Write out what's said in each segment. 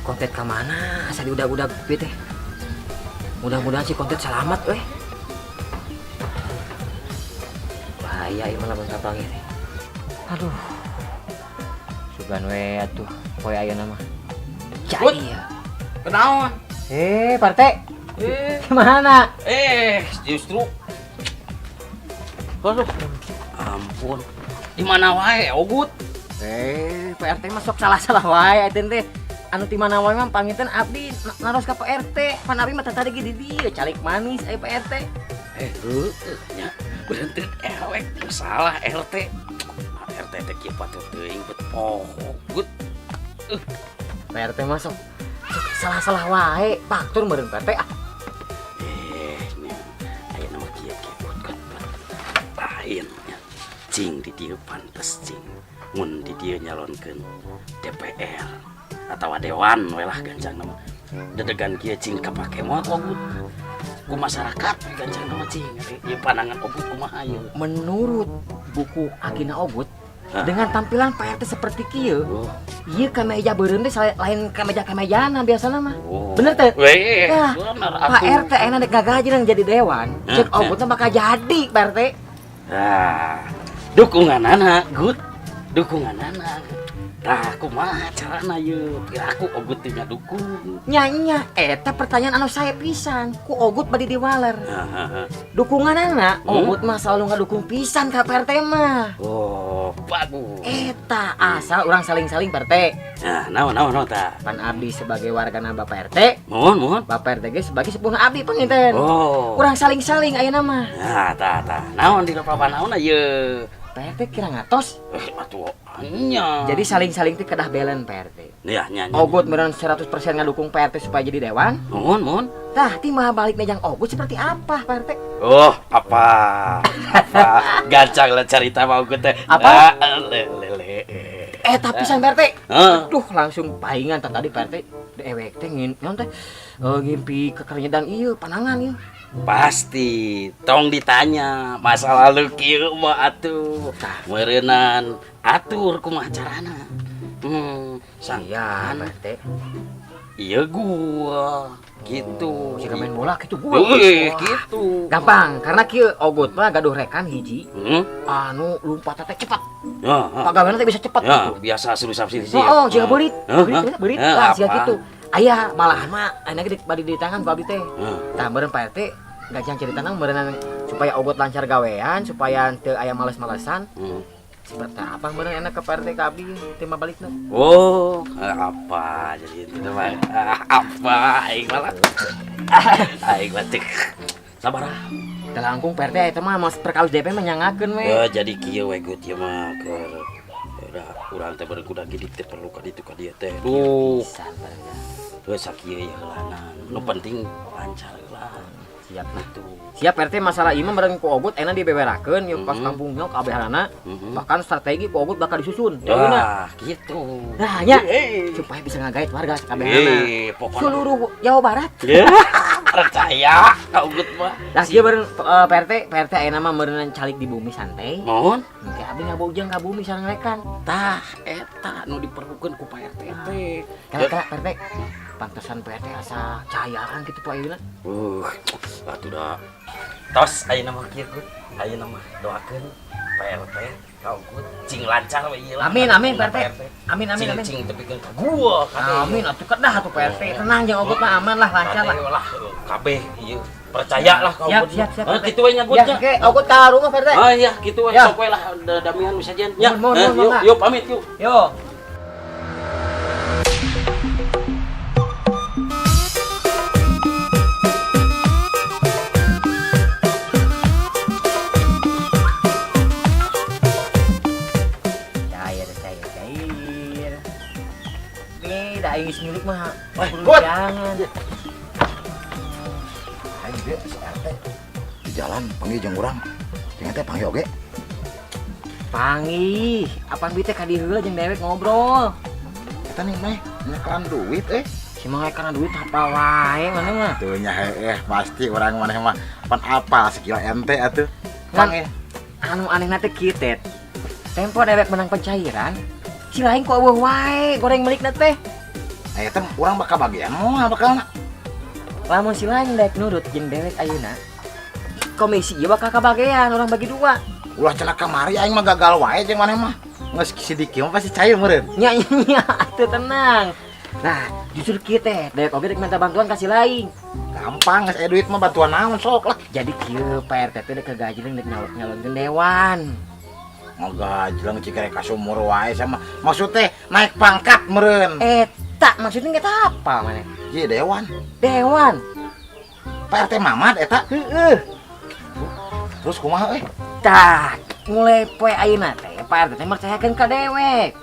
Kontet ka mana? Asa diudag-udag kieu teh. Mudah-mudahan si Kontet selamat weh. Bahaya ieu mah lamun kapanggih teh. Aduh. Sugan we atuh poe ayeuna mah. Jadi ya. Kenaon? Eh, Pak RT. Eh, Gimana? eh, justru. Aduh, ampun. Di mana wae, Ogut? Eh, Pak RT mah sok salah-salah wae atuh teh. Anu ti mana wae mah panginten abdi naros ka Pak RT. Pan abdi mah tadi ge di dieu calik manis aya Pak RT. Eh, heueuh nya. Berhenti ewek salah RT. Nah, RT teh kieu patut teuing bet poho, Gut. Pak RT mah sok sok salah-salah wae. Faktur meureun Pak RT ah. Eh, nya. Aya nama kieu kieu Gut, Gut, Gut. Lain nya. Cing di dieu pantes cing. Mun di dieu nyalonkeun DPR atau dewan we lah gancang nama. Dedegan kieu cing kapake moal Ogut. Ku masyarakat gancang nama cing. Ieu pandangan Ogut kumaha ieu? Menurut buku Akina Ogut, Hah? dengan tampilan Pak RT seperti kieu, Oh. ieu kameja beureum teh lain kameja-kamejana biasana mah. Oh. Bener teh? Weh, Tah, bener Pak atuh. RT enak dek gagaji jadi dewan. Hah, Cek Ogut mah bakal jadi Pak RT. Nah, dukunganana, Gut. Dukunganana. Tah, kumaha carana yeuh? Piraku Ogut teh ngadukung. Nya nya, eta pertanyaan anu saya pisan. Ku Ogut bade diwaler. Hahaha. Dukunganana, Hmm? Ogut mah selalu ngadukung pisan ka Pak RT mah. Oh, bagus. Eta asal urang saling-saling Pak RT. Nah, naon naon naon tah? Pan abdi sebagai wargana Bapak RT, Mohon, mohon. Bapak RT ge sebagai sepuhna abdi panginten. Oh. Urang saling-saling ayeuna mah. Nah, tah tah. Naon di papan naon ieu? Pak RT kira ngatos. Eh, atuh nya. Jadi saling-saling teh kedah belen Pak RT. Ya, nya nya. Ogut meureun 100% ngadukung Pak RT supaya jadi dewan. Mohon, mohon. Tah, timbal balik nejang Ogut seperti apa Pak RT? Oh, apa? Apa? Gancang lah cerita mau Ogut teh. Apa? Ah, le le le. Eh, tapi san Pak RT. Heeh. Aduh, langsung paingan tah tadi Pak RT dewek teh ngin naon teh? Ngimpi kekerenyedan ieu panangan ieu. Pasti, tong ditanya masa lalu kieu mah atuh. Meureunan atur kumaha carana. Iya, Sangkan Pak RT. ieu gua gitu. Jika main bola gitu gua. Wih, Wah. gitu. Gampang, karena kieu Ogut mah gaduh rekan hiji Hmm? anu lompat teh cepat. Ya, ya. Pagawean teh bisa cepat Ya, gitu. biasa suruh sini. Oh, oh, jiga beurit. Hah, Beurit, hah? beurit, beurit. Hah, Lah, siga apa? gitu. Aya, malahan mah ayeuna ge bade di tangan ku abdi teh. Hah. Tah meureun Pak RT gajang cerita nang meureun supaya Ogut lancar gawean, supaya teu aya males-malesan. Seperti apa meureun enak ke Pak RT ka abdi tema balikna. Oh, apa jadi itu mah? Ah, apa aing malah. Aing mah teh. Sabar ah. Teu langkung Pak RT eta mah mas perkawis DP mah nyangakeun we. Ya, jadi kieu we Gut ieu mah keur udah urang teh berkuda gidik teh perlu ka ditu ka dieu teh. Duh, Pisan Pak RT. heuh sakieu ye heulanan. Nu penting lancar lah. Siap nah. Gitu. Siap RT masalah ieu mah meureun ku Ogut enak dibeberakeun yeuh pas kampungnya kabehanana. Bahkan strategi ku Ogut bakal disusun. Ayeuna. Wah, gitu. Nah, nya Eh, supaya bisa ngagait warga sakabehanana. Eh, pokoknya. Seluruh Jawa Barat. Ya, percaya ka Ugut mah. Lah kieu meureun PRT, PRT ayeuna mah meureun calik di bumi santai. Mohon. Engke abdi ngabojeng ka bumi sareng rekan. Tah, eta nu diperlukeun ku Pak RT teh. Kala-kala PRT. Pantesan PRT asa cayaan gitu Pak ayeuna. Atuh da. Tos ayeuna mah kieu Gut. Ayeuna mah doakeun Pak RT ka Ugut cing lancar we ieu lah. Amin amin Pak RT. Amin amin Cing amin. cing tepikeun ka gua kade. Amin atuh kedah atuh Pak RT. Tenang jeung Ogut mah aman lah lancar lah. Kade lah kabeh ieu percaya lah ka Siap Ugut. siap siap. Heh, kitu we nya Gut Ya, nya. oke, Ogut ka rumah Pak RT. Ah iya kitu we Ya. sok we lah damian sajen. Ya, Mohon, mohon, eh, mohon, yuk Pak. yuk pamit yuk. Yo. Cair, cair, cair. Nih, dah aing geus milik mah. Wah, Kudu Gut. Jangan. Aing ge si RT di jalan panggil jeung urang. Jeung teh panggil oge. Panggih, apaan bi teh ka dieu heula jeung dewek ngobrol. Eta nih meh nyekelan duit eh. Si mah karena duit apa wae mana mah. Tuh nya heeh pasti urang maneh mah pan apa skill ente atuh. Kan Panggil. anu aneh teh kieu teh. Tempo dewek menang pencairan, si lain kok eueuh wae goreng melikna teh. Nah, eta urang bakal bagian moal bakalna. Lamun si lain daek nurut jeung dewek ayeuna, komisi ieu bakal kabagean urang bagi dua. Ulah cenah kamari aing mah gagal wae jeung maneh mah. Geus sidik mah pasti cair meureun. Nya nya atuh tenang. Nah, justru kieu teh dewek oge rek minta bantuan ka si lain. Gampang geus aya duit mah bantuan naon sok lah. Jadi kieu Pak RT teh dek kagajleng dek nyalonkeun dewan. Ngagajleng cik ka sumur wae sama. Maksud teh naik pangkat meureun. Eta maksudnya nggak apa maneh? Ieu dewan. Dewan. Pak RT Mamad eta. Heeh. Terus kumaha euy? Tah, mulai poe ayeuna teh Pak RT teh mercayakeun ka dewek.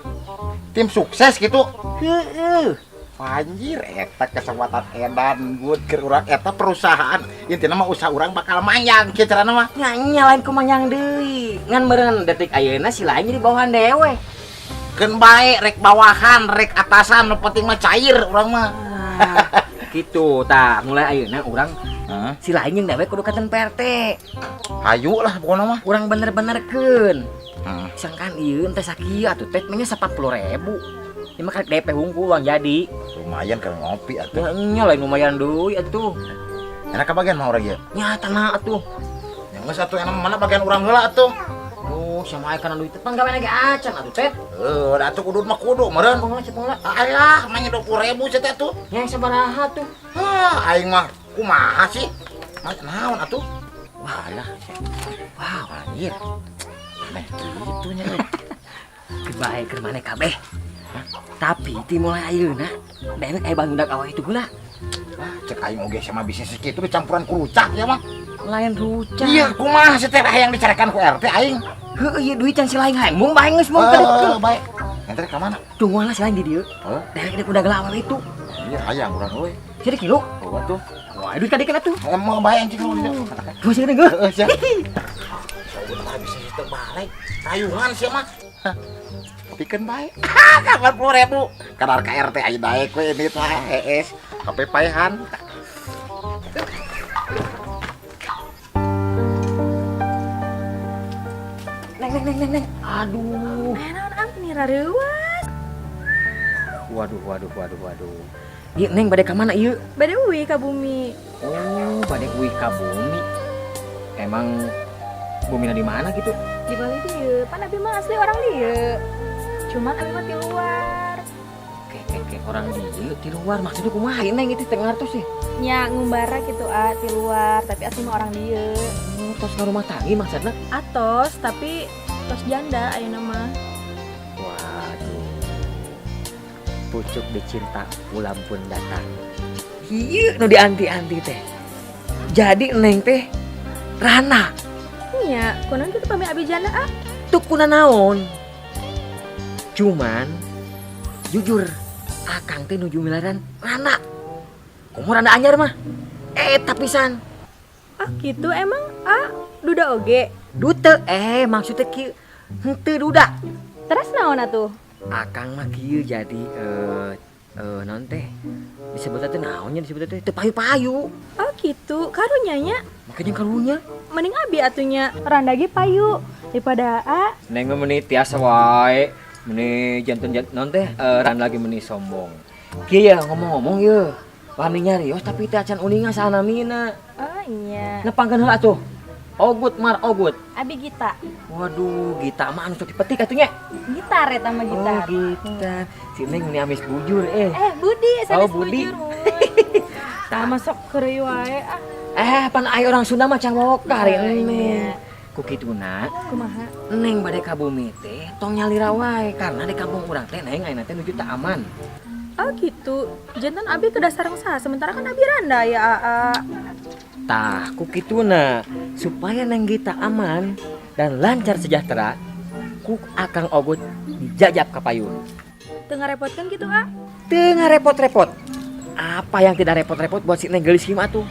Tim sukses gitu. Heeh. Anjir, eta kesempatan edan good keur urang eta perusahaan. Intina mah usaha urang bakal manjang kieu carana mah. Nya nya lain kumanjang deui. Ngan meureun detik ayeuna si lain jadi bawahan dewek. Keun bae rek bawahan, rek atasan, nu penting mah cair urang mah. Ah, gitu tah, mulai ayeuna urang Heeh. si lain jeung dewek kudu katen Pak RT. Hayu lah pokona mah. Urang bener-benerkeun. Heeh. Sangkan ieu teh sakieu atuh teh nya 40.000. Ini mah karek DP hungkul uang jadi. Lumayan keur ngopi atuh. Nya nya lain lumayan deui atuh. Enak ka bagian mah urang ieu. Nya tanah atuh. Ya geus atuh enak mana bagian urang heula atuh. Duh, sama aya kana duit pan gawe lagi acan atuh teh. Heuh, da atuh kudu mah kudu meureun. Panglah cepenglah. Alah, mah 20.000 cenah teh atuh. Nya sabaraha tuh? Hah, aing mah kumaha sih? Mah naon atuh? Wah, alah. Wow, Anjir. Aneh kitu nya euy. kebae keur maneh kabeh. Tapi ti mulai ayeuna dewek aya bangundak awe itu heula. Wah, cek aing oge sama bisnis kitu dicampuran ku rucak ya mah. Lain rucak. Iya, kumaha sih teh hayang dicarekan ku RT aing. Heueuh ieu duit can si lain hayang mung bae geus mung Eh, tadi. bae. Ente ka mana? Tungguan lah si lain di dieu. Heuh, Dewek dek udah gelap awe itu. iya hayang urang euy. Jadi kilo. Heuh atuh. Wah, duit kadek atuh. Emang bae anjing lu di dieu. Gua sih geus. Heeh, sia. Saudara bisnis teu balik. Rayungan sia mah. Pikeun bae. 80.000. Kadar ka RT aya daek we ini tah hees. Kape paehan. Neng neng neng neng neng. Aduh. Aya naon am nih rareuwas. Waduh waduh waduh waduh. Ieu neng bade ka mana ieu? Bade uwi ka bumi. Oh, bade uih ka bumi. Emang bumina di mana gitu? Di Bali dieu. Pan abi mah asli orang dieu. Cuman abi mah ti luar. Kayak orang dieu di luar maksudnya kumaha ieu neng itu teu ngartos sih. Nya ngumbara gitu ah ti luar, tapi asli mah orang dieu. Oh, tos ka rumah tanggi maksudna? Atos, tapi tos janda ayeuna mah. Waduh. Pucuk dicinta ulam pun datang. Ieu nu dianti-anti teh. Jadi neng teh rana Nya, kunaon kitu pami abi janda ah? tuh kuna naon. Cuman jujur akang teh nuju milaran rana. Komo randa anyar mah. Eta pisan. Ah gitu emang ah duda oge. Dute maksudnya kieu henteu duda. Terus naon atuh? Akang mah kieu jadi naon teh disebutnya teh naonnya disebutnya teh teu payu-payu. Oh gitu, karunya nya Makanya karunya. Mending abi atunya randa ge payu daripada a. Neng mah meuni tiasa wae, meuni janten naon teh randa lagi meuni sombong. Kieu ya ngomong-ngomong ye. Lami nyarios tapi teh acan uninga saanamina. Oh iya. Nepangkeun heula atuh. Ogut mar ogut. Abi Gita. Waduh, Gita mah anu sok dipetik atuh nya. Gitar eta mah gitar. Oh, gitar. Si Neng meuni amis bujur eh. Budi, Oh, sanes Budi. bujur mun. Tah masuk keureuy wae ah. Pan aya orang Sunda mah cang wokar Oh, Neng. iya. Ku kituna, Kumaha? Neng bade ka bumi teh tong nyalira wae karena di kampung urang teh Neng ayeuna teh nuju teu aman. Oh gitu. Jantan abi ke dasar saha sementara kan abi randa ya aa. Tah, ku kituna supaya Neng Gita aman dan lancar sejahtera, ku Akang Ogut dijajab ka payun. Teu ngarepotkeun gitu ah. Teu ngarepot-repot. Apa yang tidak repot-repot buat si Neng geulis kieu mah tuh?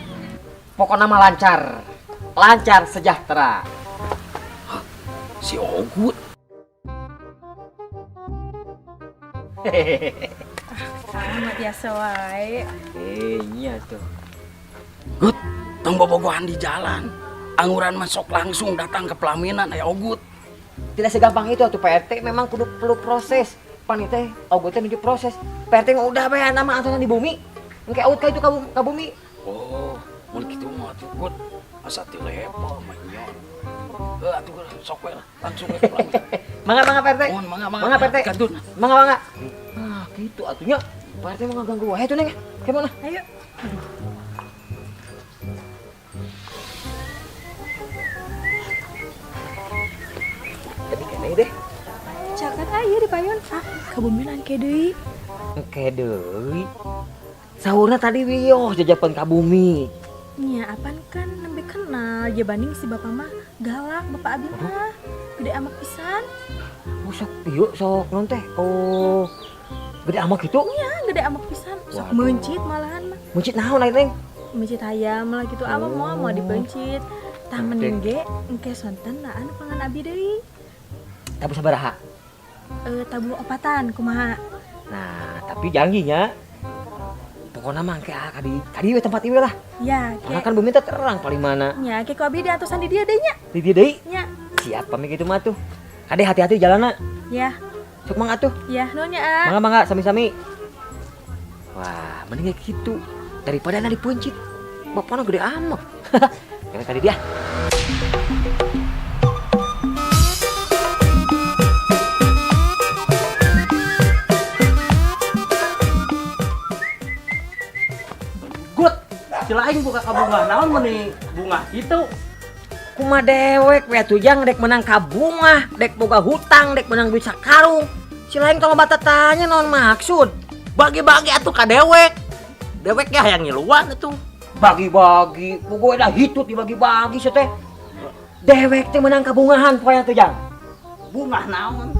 Pokokna mah lancar. Lancar sejahtera. Hah, si Ogut. Ah, biasa wae. Iya tuh. Gut, tong bobogohan di jalan. Angguran masuk langsung datang ke pelaminan aya Ogut. Tidak segampang itu atuh Pak RT, memang kudu perlu proses. Pan teh ogo teh nuju proses. Pak RT mah udah bae nama antosan di bumi. Engke out ka itu ka bumi. Oh, mun kitu mah atuh Gut. Asa ti level mah nya. Heuh atuh sok we lah, langsung we pulang. Mangga mangga Pak RT. Mohon mangga mangga. Mangga Pak RT. Gantun. Mangga mangga. Ah, gitu atunya. Pak RT mah ngaganggu wae tuh Neng. Gimana? Ayo. Tapi kene deh. Caket aya di payun. Ah, ka bumi engke deui. Engke deui. Sahurna tadi wiyoh jajapan ka bumi. Nya apan kan nembe kenal jabanding si bapak mah galak bapak abi mah. Gede amak pisan. Oh, sok ieu sok non teh. Oh. Gede amak gitu? Nya gede amak pisan. Sok Waduh. meuncit malahan mah. Meuncit naon ai Neng? Meuncit hayam lah gitu apa Oh. mau mau dipencit. Tah Oke. mending ge engke sonten lah anu pangan abi deui. Tabuh sabaraha? Tabuh opatan kumaha? Nah, tapi janjinya pokoknya mah engke ah, kadi kadi we tempat ieu lah. Ya, Karena ke. kan bumi teh terang paling mana. Nya ke ku abi diantosan di dieu deui nya. Di dieu deui. Nya. Siap pamit gitu mah tuh. Kade hati-hati jalanna. Ya, Sok mangga tuh. ya nuhun nya ah. Mangga mangga sami-sami. Wah, mending kayak gitu daripada na dipuncit. Bapakna gede amat. Karena tadi dia. Gut, si lain buka ka bunga naon meuni bunga itu. Kuma dewek we atuh jang dek menang ka bunga, dek boga hutang, dek menang duit sakarung. Si lain tong loba tanya naon maksud. Bagi-bagi atuh ka dewek. Dewek ge hayang ngiluan atuh. Bagi-bagi, pokoknya dah hitut dibagi-bagi sia teh. Dewek teh menang kabungahan pokoknya tuh jang. Bunga naon?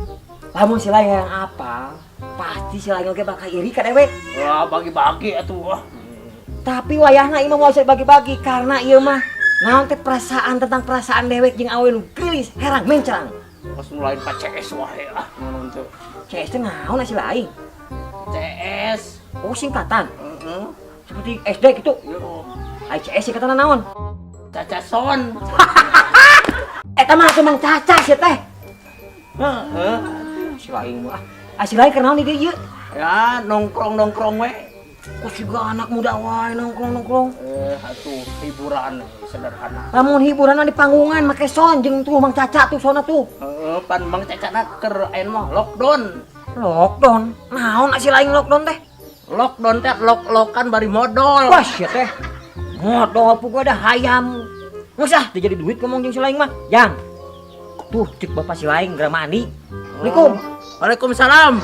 Lamun si lain yang apa, pasti si lain oge bakal iri ka dewek. Wah, bagi-bagi atuh. Wah. Tapi wayahna ieu mah moal bisa dibagi-bagi karena ieu mah naon teh perasaan tentang perasaan dewek jeung awewe nu geulis herang mencrang. Pas nu lain pa CS wae ah naon teh. CS teh naon si lain? CS. Oh singkatan. Heeh. Seperti SD gitu. Yo, Ai CS singkatan naon? Caca son. Eta mah atuh Mang Caca sia teh. Heeh. Si lain mah. Ah si lain keur naon di dieu ieu? Ya, nongkrong-nongkrong we. Kok siga anak muda wae nongkrong-nongkrong. Atuh hiburan sederhana. Lamun hiburan mah di panggungan make son jeung tuh Mang Caca tuh sona tuh. Heeh, pan Mang Caca keur aya mah lockdown. Lockdown. Naon si lain lockdown teh? Lockdown teh lok-lokan bari modal. Wah sia teh. Modal pugu ada hayam. Geus ah, teu jadi duit ngomong jeung si lain mah. Jang. Tuh cek bapak si lain geura mandi. Assalamualaikum. Waalaikumsalam.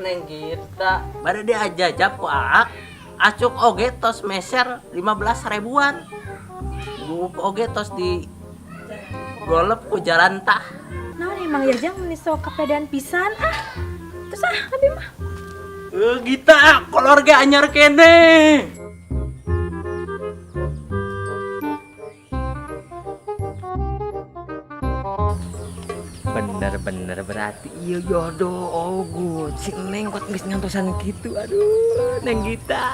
Neng Gita, bade diajajab ku Aak, acuk oge tos meser 15 ribuan. Buuk oge tos di golep ku jalan tah. Naon emang ya jang meni sok kapedean pisan ah. Terus ah abi mah. Gita, kolor ge anyar kene. Bener-bener berarti iya jodoh ogut si Neng kok geus ngantosan gitu. Aduh, Neng Gita.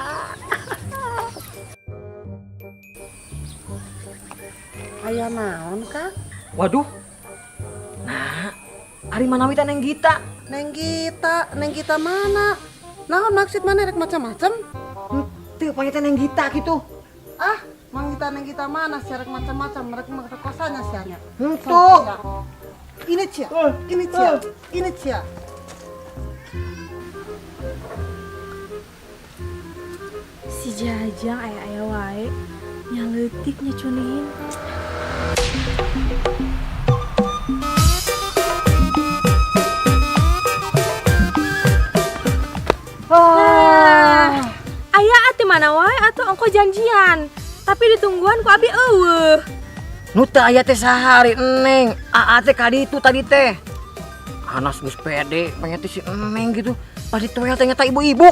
Aya naon, Kang? Waduh. Nah, ari manawi teh Neng Gita. Neng Gita, Neng Gita mana? Naon maksud mana rek macam-macam? Henteu panya teh Neng Gita gitu. Ah, Mang Gita Neng Gita mana sih rek macam-macam, rek merkosanya sih nya. Henteu. Ini cia, ini cia, ini cia. Si Jajang aya-aya wae nya leutik nya cunihin. Ah. Aya atuh mana wae atuh ongko janjian. Tapi ditungguan ku abi eueuh. Nu teu aya teh sahari Neng. Aa teh ka ditu tadi teh. Anas geus pede, panya teh si Neng gitu. Pas ditoel teh nyata ibu-ibu.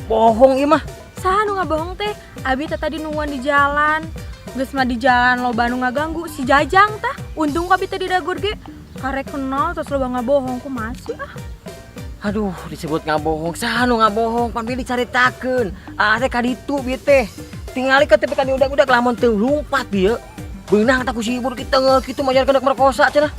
Bohong ieu mah. Saha nu ngabohong teh? Abi teh tadi nungguan di jalan. Geus mah di jalan loba nu ngaganggu si Jajang tah. Untung ku abi teh didagur ge. Karek kenal terus loba ngabohong ku masih ah. Aduh, disebut ngabohong. Saha nu ngabohong? Pan bilih caritakeun. Ah teh kaditu bieu teh. Tingali ka tepi ka diudag-udag lamun teu lumpat bieu. Beunang tak ku si ibu kita kitu majar kena merkosa cenah.